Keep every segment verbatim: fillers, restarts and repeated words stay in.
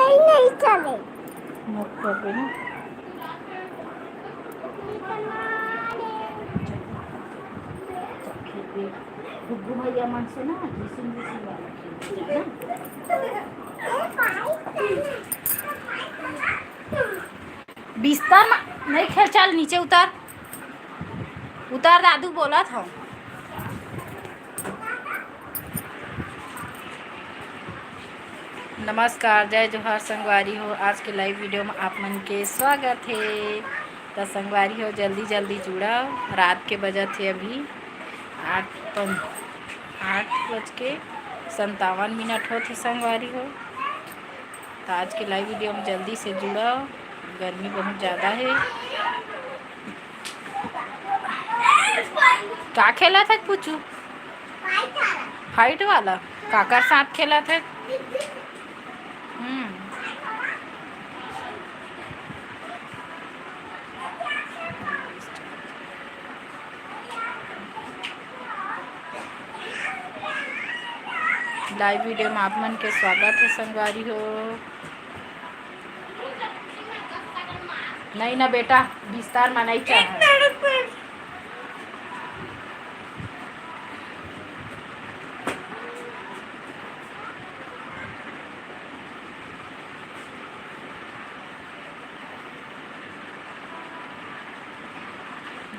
नहीं, नहीं चले। मत कर देना। गुग्गू भैया मन से ना घिसिन घिसिन वाला खेल, है ना? बिस्तर में नहीं खेल, चल नीचे उतर, उतर, दादू बोलत हव। नमस्कार, जय जोहार संगवारी हो। आज के live video में आप मन के स्वागत हे। त संगवारी हो, जल्दी जल्दी जुड़व। रात के बजत हे अभी आठ पन-, आठ बज के संतावन मिनट होत हे संगवारी हो। त आज के live video में जल्दी से जुड़व, गर्मी बहुत ज़्यादा हे। का खेलत हे पूछू? Fight वाला। काकर साथ खेलत हे? हम्म। Live video में आप मन के स्वागत हे संगवारी हो। नहीं ना बेटा, बिस्तार में नहीं चाहे।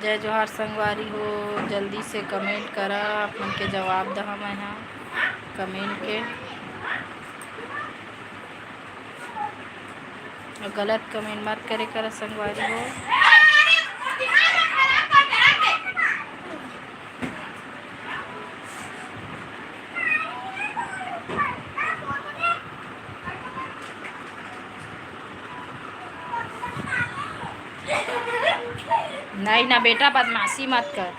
जय जोहार संगवारी हो, जल्दी से comment करा, आप मन के जवाब दहा मैं हा comment के। अउ गलत comment मत करे करा संगवारी हो। नहीं ना बेटा, बदमाशी मत कर।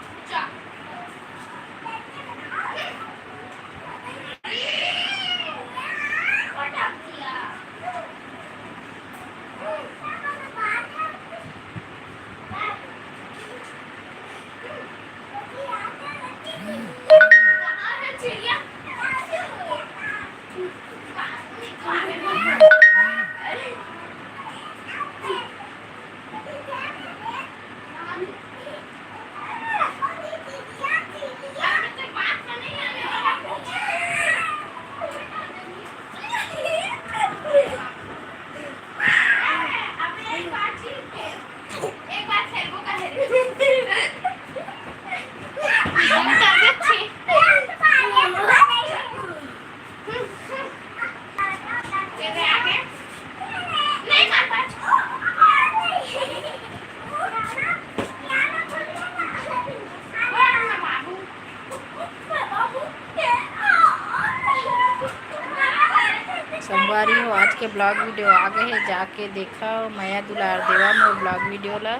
संगवारी हो, आज के vlog video आ गए हे, जाके देखा, मया दुलार देवा मोर vlog video ला।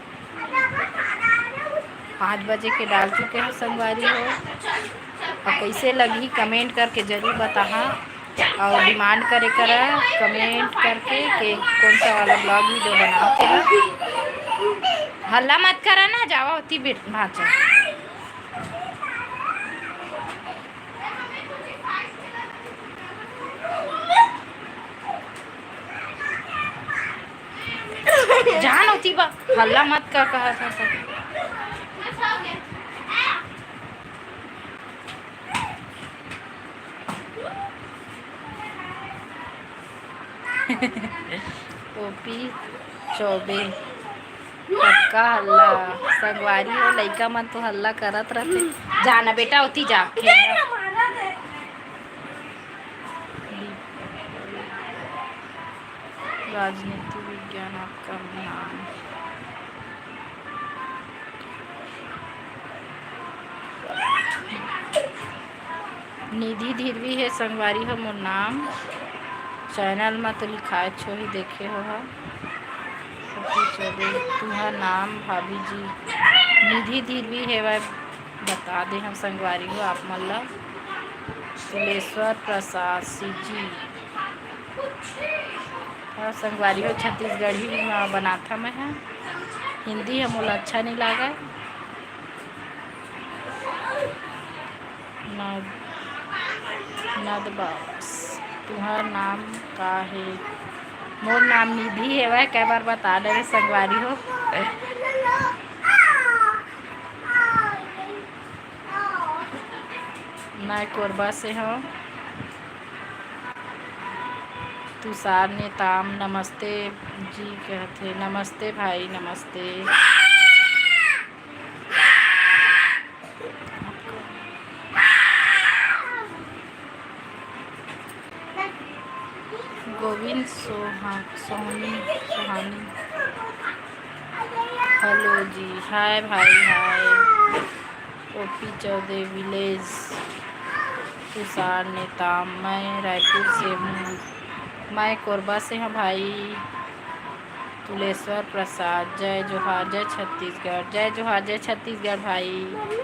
पाँच बजे के डाल चुके हो संगवारी हो। अउ कइसे लगही comment करके जरूर बताहा, अउ demand करे करा comment करके के कौन सा वाला vlog video बनाओ तेला। हल्ला मत करा ना, जावा होती बेट भांचा। जान होती बा, हल्ला मत कर, कहा था सब। ओपी चौबे, पक्का हल्ला। संगवारी हो, लइका मन तो हल्ला करत रहते। जाना बेटा, ओती जा, खेल। राजनीति विज्ञान आपका नाम। निधि धिरवी हे संगवारी हो मोर नाम। Channel म तो लिखाए छो ही देखे हो हा। सतीश चौबे, तुंहर नाम भाभी जी। निधि धिरवी हेवय, बता दे हम संगवारी हो आप मन ला। तुलेश्वर प्रसाद सी जी। अउ संगवारी हो, छत्तीसगढ़ी म बनाथा मैं ह। हिंदी ह मोला अच्छा नइ लागय। नद-, नदबास, तुंहर नाम का हे? मोर नाम निधि हेवय, कई बार बता डरे संगवारी हो। मैं कोरबा से हंव। तुषार नेताम नमस्ते जी कहथे। नमस्ते भाई, नमस्ते। गोविंद सोहा-, सोहनी, सोहानी। हेलो जी, हाय भाई, हाय। ओपी चौधरी विलेज, तुषार नेताम, मैं रायपुर से हूँ। मैं कोरबा से हूँ भाई। तुलेश्वर प्रसाद, जय जोहार, जय छत्तीसगढ़, जय जोहार, जय छत्तीसगढ़ भाई। मम्मी,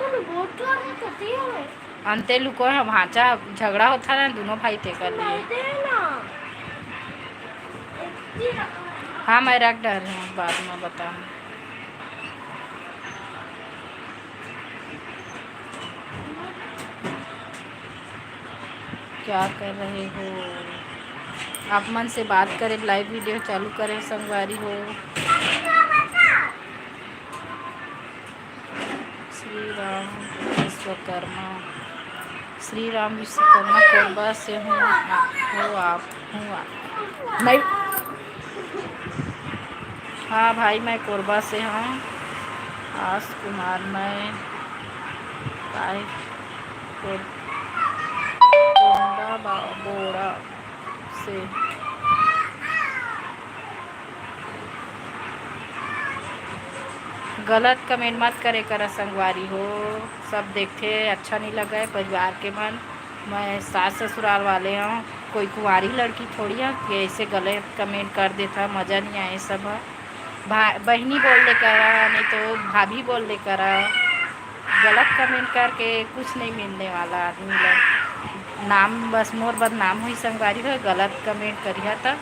मम्मी, बहुत जोर से कटी है। अंते लुको है, भांचा झगड़ा होता ना दोनों भाई ते कर लिए। दे ना। हाँ, मैं रख डर रही हूँ, बाद में बताऊँ। क्या कर रहे हो? आप मन से बात करे, लाइव वीडियो चालू करे संगवारी हो। श्री राम विश्वकर्मा, श्री राम विश्वकर्मा कोरबा से हूँ, आ-, हो आप, हूँ आप। नहीं। हाँ भाई, मैं कोरबा से हूँ। आस कुमार, मैं काय कोर-, कोंडा बा-, बोड़ा से। गलत कमेंट मत करे करा संगवारी हो, सब देखथे, अच्छा नहीं लगे परिवार के मन। मैं सास ससुराल वाले हूँ, कोई कुंवारी लड़की थोड़ी हूँ कि ऐसे गलत कमेंट कर देथा, मज़ा नहीं आए सब ह। भा-, बहिनी बोल ले करा, नहीं तो भाभी बोल ले करा। गलत कमेंट करके कुछ नहीं मिलने वाला आदमी ला। नाम बस मोर बदनाम हुई संगवारी हो, गलत कमेंट करिहा त।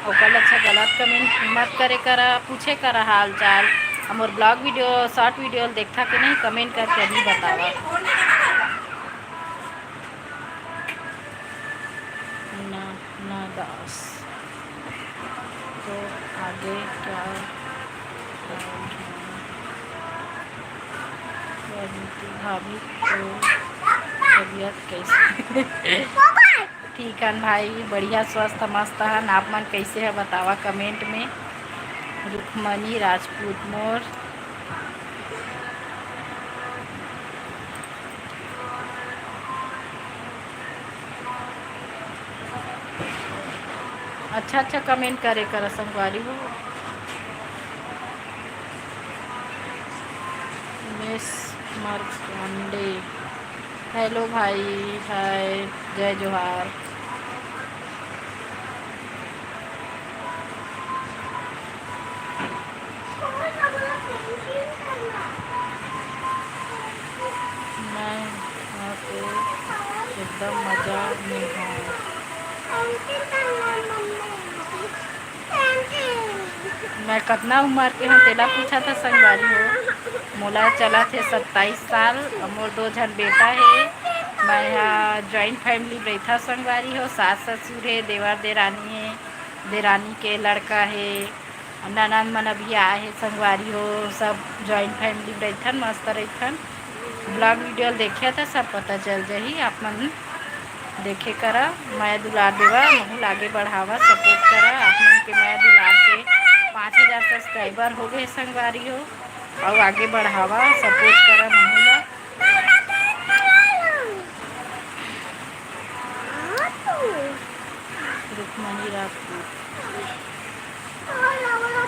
ओकर अच्छा गलत कमेंट मत करे करा, पूछे करा हाल चाल। आ मोर ब्लॉग वीडियो, शॉर्ट वीडियो देखथा कि नहीं, कमेंट करके अभी बतावा। ना, ना दास। तो आगे क्या? भाभी तो तबीयत कैसे? ठीक हन भाई, बढ़िया, स्वस्थ, मस्त हन। आप मन कैसे ह बतावा कमेंट में। रुक्मणी राजपूत मोर। अच्छा अच्छा कमेंट करे करा संगवारी हो। उमेश मार्कंडे, हेलो भाई, हाय, जय जोहार। मैं यहाँ पे एकदम मजा में हूँ। मैं कतना उम्र के हूँ तेला पूछा था संगवारी हो। मोला चला थे सत्ताईस साल, अउ मोर दो झन बेटा हे। मैं हा जॉइंट फैमिली में रहिथा संगवारी हो, सास ससुर हे, देवर देरानी हे, देरानी के लड़का हे, ननद मन अभी आए हे संगवारी हो, सब जॉइंट फैमिली में रहिथन, मस्त रहिथन। ब्लॉग वीडियो ल देखिया त सब पता चल जाही, आप मन देखे करा, मया दुलार देवा, महू ल आगे बढ़ावा, सपोर्ट करा। आप मन के मया दुलार से पाँच हजार सब्सक्राइबर हो गए संगवारी हो, अउ आगे बढ़ावा, सपोर्ट करा महू ला। रुक्मणी राजपूत।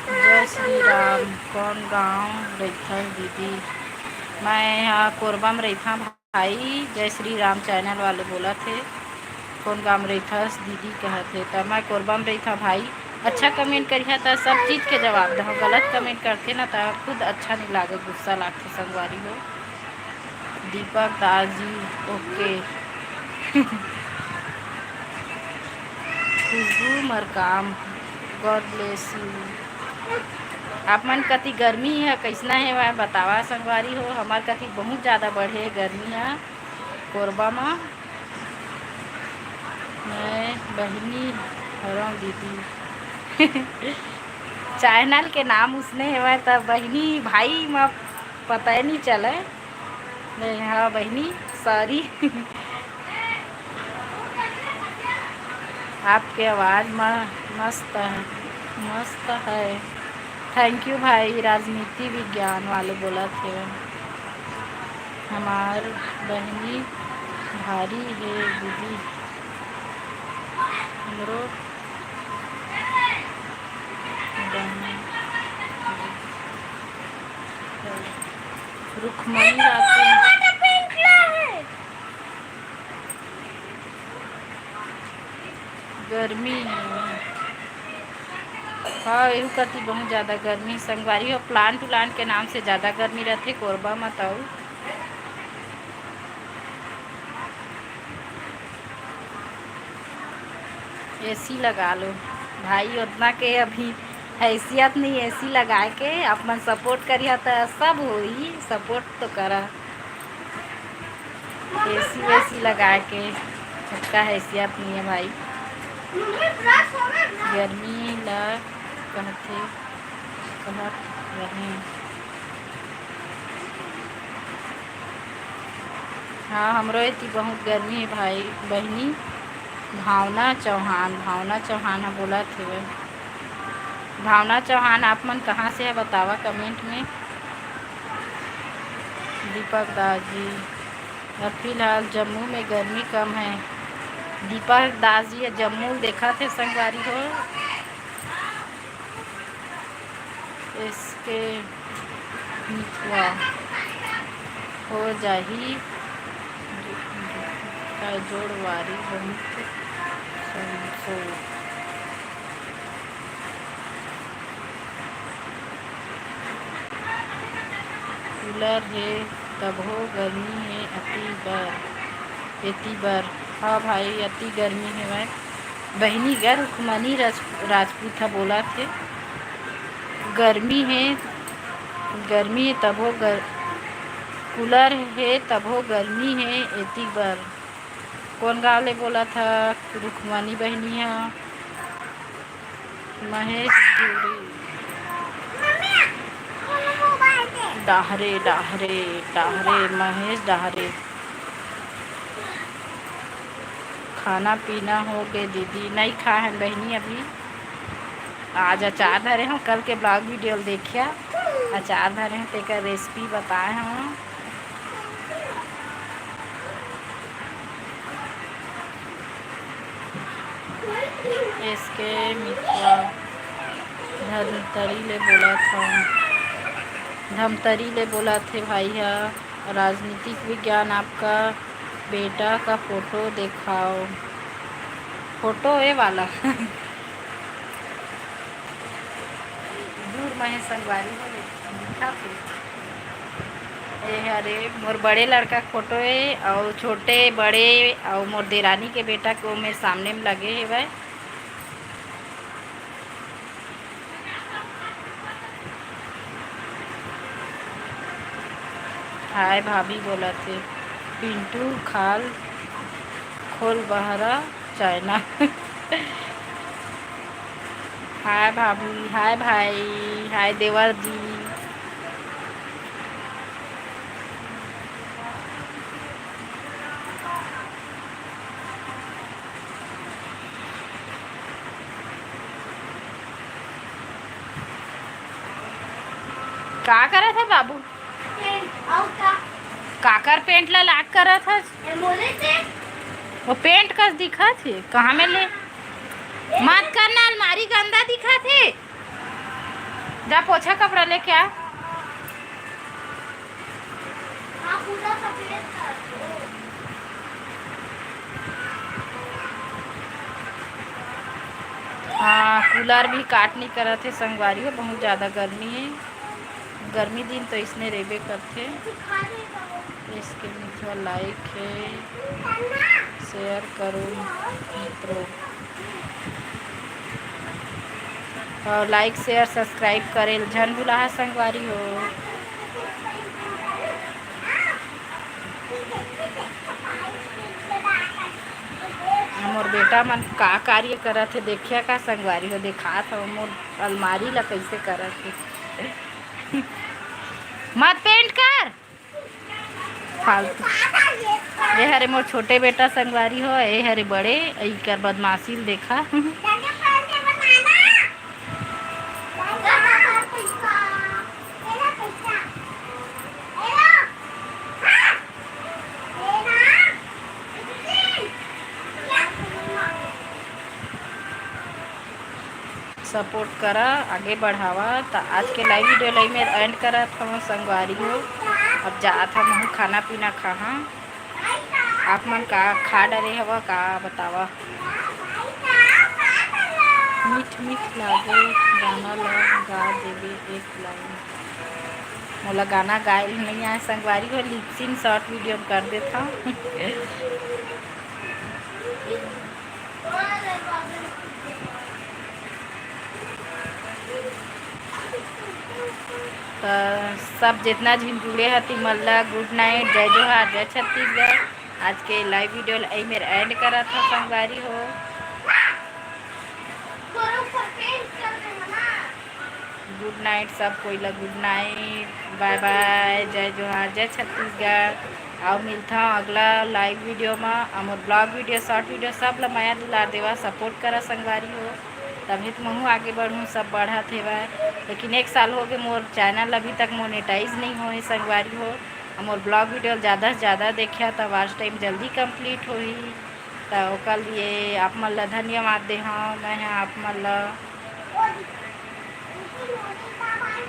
जय श्री राम। कौन गांव रहिथस दीदी? मैं हा कोरबा में रहिथां भाई। जय श्री राम चैनल वाले बोलत हे, कौन गांव रहिथस दीदी कहत हे। त मैं कोरबा में रहिथां भाई। अच्छा कमेंट करिहा त सब चीज के जवाब दहूं, गलत कमेंट करथे ना त खुद अच्छा नहीं लागे, गुस्सा लागथे संगवारी हो। दीपक दास जी, ओके। खुशबू मरकाम, God bless you। आप मन कति गर्मी है, कैसना है वह बतावा संगवारी हो। हमार कति बहुत ज़्यादा बढ़े गर्मी है कोरबा में। मैं बहिनी हरव दीदी। चैनल के नाम उसने हेवय, त बहिनी भाई म पता ही नहीं चले। नहीं, हाँ बहिनी, सॉरी। आपके आवाज़ म-, मस्त है, मस्त है। थैंक यू भाई, राजनीति विज्ञान वाले बोलत हे। हमार बहिनी भारी हे दीदी, हमरो बहिनी रुक्मणी राखी। गर्मी हे। हाँ, एहू कति बहुत ज़्यादा गर्मी हे संगवारी हो। प्लांट उलांट के नाम से ज़्यादा गर्मी रहिथे कोरबा म, त अउ एसी लगा लो भाई, ओतना के अभी हैसियत नहीं एसी लगाए के। आप मन सपोर्ट करिहा त सब होई, सपोर्ट तो करा। एसी वेसी लगा के, सबका हैसियत नहीं है भाई। गर्मी ला कहते, कहत रहे। हाँ, हमरो एती बहुत गर्मी है भाई, बहिनी। भावना चौहान, भावना चौहान ह बोलत हेवय। भावना चौहान, आप मन कहाँ से है, बतावा कमेंट में। दीपक दास जी, और फिलहाल जम्मू में गर्मी कम है। दीपक दास जी ह जम्मू देखत हे संगवारी हो। एसके मिथुआ हो जाही का जोड़वारी बहुत संसो। कूलर हे तभो गर्मी हे अति बर, एती बर। हाँ भाई, अति गर्मी हेवय। बहिनी ग रुक्मणी राज-, राजपूत ह बोलत हे, गर्मी हे, गर्मी हे तभो गर-, कूलर हे तभो गर्मी हे एती बर। कोन गाँव ले बोलत ह रुक्मणी बहिनी ह? महेश डूरी। डाहरे, डाहरे, डाहरे, महेश डाहरे। खाना पीना हो गे दीदी? नहीं खाए हन बहिनी अभी। आज अचार धरे हंव, कल के vlog video ल देखिया। अचार धरे हंव, तेकर recipe बताए हंव। एसके मिथुआ, धमतरी ले बोलत हंव। धमतरी ले बोलत हे भाई ह। राजनीतिक विज्ञान, आपका बेटा का फोटो देखाओ। फोटो ए वाला। दूर म हे संगवारी हो, लेकिन दिखत हे। ए हरे मोर बड़े लड़का के फोटो ए, अउ छोटे बड़े अउ मोर देरानी के बेटा के ओमे सामने म लगे हेवय। हाय भाभी बोलत हे, पिंटू खाल खोल बहरा चाइना। हाय भाभी, हाय भाई, हाय देवर जी। का करत हे बाबू? पेंट, अउ का? काकर पेंट ला लाक करत हस? ए, मोले से? वो पेंट कस दिखत हे, कहाँ में ले? ए, मत कर ना, अलमारी गंदा दिखत हे। जा पोछा कपड़ा लेके आ। हाँ, पूरा सफेद कर दो। हाँ, कूलर भी काट नहीं करत हे संगवारी हो, बहुत ज़्यादा गर्मी हे। गर्मी दिन तो इसने रेबे करथे। इसके मिथुआ लाइक हे, शेयर करो मित्रों। और लाइक, शेयर, सब्सक्राइब करे ल झन भुलाहा संगवारी हो। मोर बेटा का मन का कार्य करत हे, देखिया का संगवारी हो, देखात हव मोर अलमारी ला कइसे करत हे। मत पेंट कर, फालतू। ये हरे मोर छोटे बेटा संगवारी हो, ये हरे बड़े, इकर बदमाशी ल देखा। सपोर्ट करा, आगे बढ़ावा। त आज के लाइव वीडियो ला मैं एंड करत हूँ संगवारी हो। अब जात हम खाना पीना खाहा। आप मन का खा डरे हवा का बतावा? मीठ मीठ लागे गाना ला गा देवे एक लाइन। मोला गाना गाए ल नहीं आए संगवारी हो, लिपसिंग शॉर्ट वीडियो में कर देता हूँ। त सब जितना झिन जुड़े ह तिमन ला गुड नाइट, जय जोहार, जय छत्तीसगढ़। आज के लाइव वीडियो ला एही मेर एंड करत ह संगवारी हो। गुड नाइट सब कोई ला, गुड नाइट, बाय बाय, जय जोहार, जय छत्तीसगढ़। अउ मिलथव अगला लाइव वीडियो म। अउ मोर ब्लॉग वीडियो, शॉर्ट वीडियो सब ला मया दुलार देवा, सपोर्ट करा संगवारी हो, तभे तो महू आगे बढ़ूँ, सब बढ़त हेवय। लेकिन एक साल हो गए मोर चैनल अभी तक मोनेटाइज नहीं होए संगवारी हो। अउ मोर ब्लॉग वीडियो ला ज़्यादा से ज़्यादा देखिया त वॉच टाइम जल्दी कंप्लीट होही। त ओकर लिए आप मन ला धन्यवाद देहव मैं ह आप मन ला।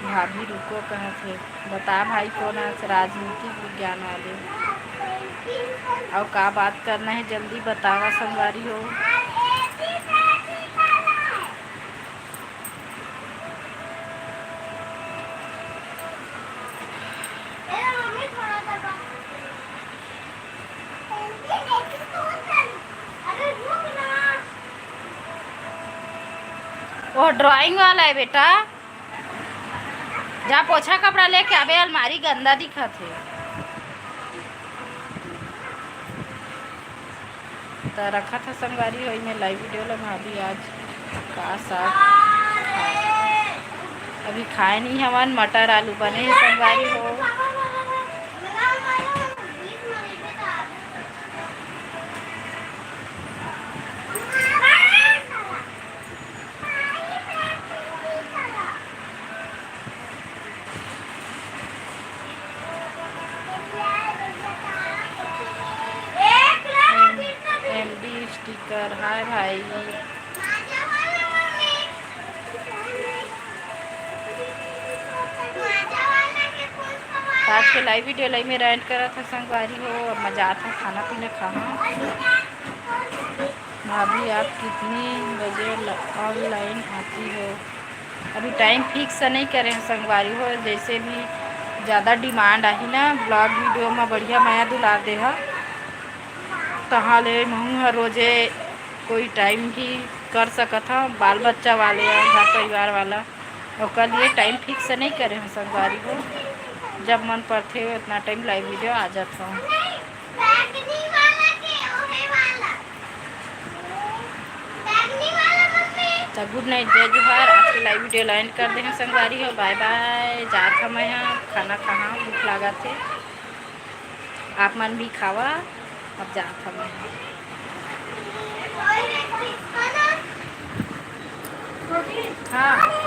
भाभी रुको कहत हे, बता भाई कोन आस राजनीतिक विज्ञान वाले। अउ का बात करना हे जल्दी बतावा संगवारी हो। वो ड्राइंग वाला है बेटा, जा पोछा कपड़ा लेके आबे, अलमारी गंदा दिखत हे। त रखत ह संगवारी हो, मैं लाइव वीडियो ला भाभी आज का साग खाए। अभी खाए नहीं हवन, मटर आलू बने हे संगवारी हो। एम डी स्टिकर, हाय भाई। आज के लाइव वीडियो ला मैं एंड करत ह संगवारी हो। अब मैं जात ह खाना पीना खाहा। भाभी आप कितने बजे ऑनलाइन आती हो? अभी टाइम फिक्स नहीं करे हैं संगवारी हो, जैसे भी ज़्यादा डिमांड आही ना ब्लॉग वीडियो में बढ़िया मया दुलार देहा, तहाँ ले महू ह रोजे कोई टाइम भी कर सकत ह। बाल बच्चा वाले ह, घर परिवार वाला, ओकर लिए टाइम फिक्स नहीं करे हैं संगवारी हो। जब मन पड़थे उतना टाइम लाइव वीडियो आ जात हूँ। त गुड नाइट, जय जोहार। आज के लाइव वीडियो ला एंड कर दे हैं संगवारी हो, बाय बाय। जात ह मैं ह खाना खाहा, भूख लागत हे, आप मन भी खावा। अब जात ह मैं ह। हाँ।